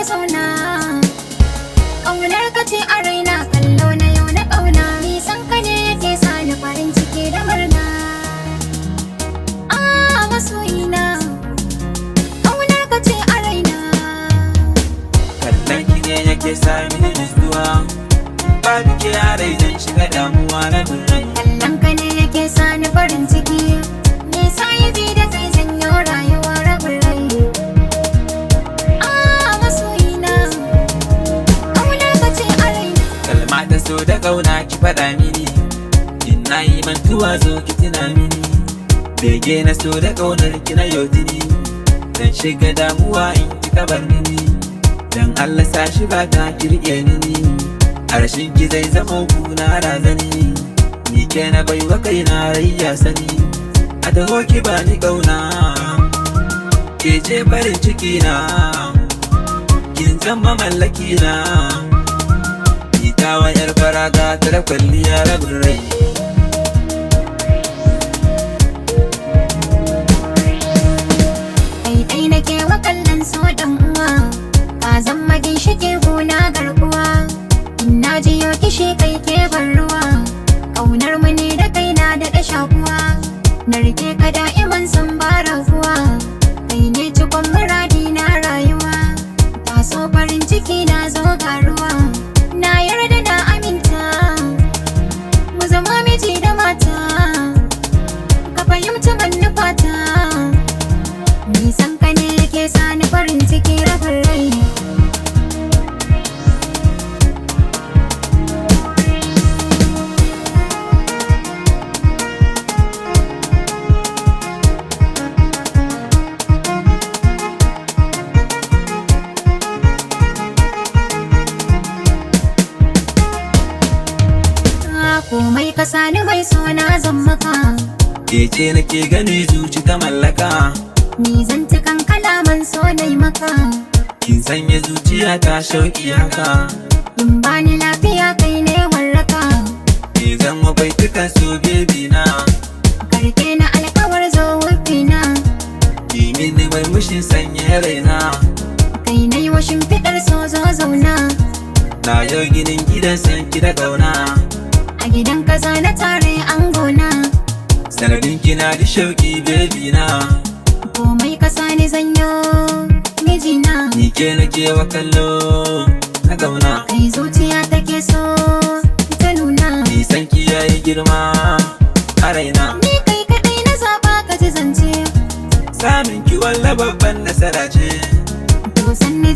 sona. Ƙaunar ka ce a raina, kallo na yau na ƙauna. Nisan ka ne yake sa ni farin ciki da murna. Ah, masoyina, ƙaunar ka ce a raina. Kallon ki ne yake sa mini nutsuwa. Babu ke a rai zan shiga damuwa na rai. Kallon ka ne yake sa ni farin ciki. Nisa yi bi da kai zanyo rayuwa rabin rai. Ah, masoyina, ƙaunar ka ce a raina. Kalma ta so da kauna ki faɗa mini. In na yi mantuwa zo ki tuna mini. Bege na so da kaunar ki na yau tuni. Zan shiga damuwa in kika bar mini. Dan Allah sa shi ba ta ki riƙe ni. A rashin ki zai zama kuna razani. Ni ke na baiwa kaina rai ya sani. A taho ki ba ni kauna. Ke ce farin ciki na. Kin zama mallaki na. Ita wa yar faraga ta da kwalliya rabin rai. Kai dai nake wa kallon so dan uwa, ka zama ginshiki gona garkuwa. In na jiyo kishi kai ke ban ruwa, ƙaunar mu ne da kai na daɗa shakuwa. Na rike ka da'iman san ba rabuwa, kai ne cikon muradi na rayuwa. Taso farin ciki na zo garuwa, na yarda na aminta, mu zama miji da mata. Ka fahimci manufata, nisan ka ne yake sani farin ciki rabin rai. Ah, komai ka sani mai sona zan maka. Ke ce nake gani zuci ta mallaka. Ni zantukan kalaman so nai maka. Kin sanya zuciya ta shauki haka. In bani lafiya kai ne warraka. Ke zan baitukan so baby na. Karke na alkawar zo wufina. Ki mini murmushin sanya raina. Kai na yi wa shimfiɗar so zo zauna. Na yau ginin gidan san ki da kauna. A gidan kaza na tare an gona. Sanadin kina da shauki baby na. Komai ka sani zanyo mijina. Ni ke nake wa kallo na kauna. Kai zuciya take so ta nuna. Nisan ki yayi girma a raina. Ni kai kaɗai na zaɓa ka ji zance. Samun ki walla babban nasara ce. To sanni.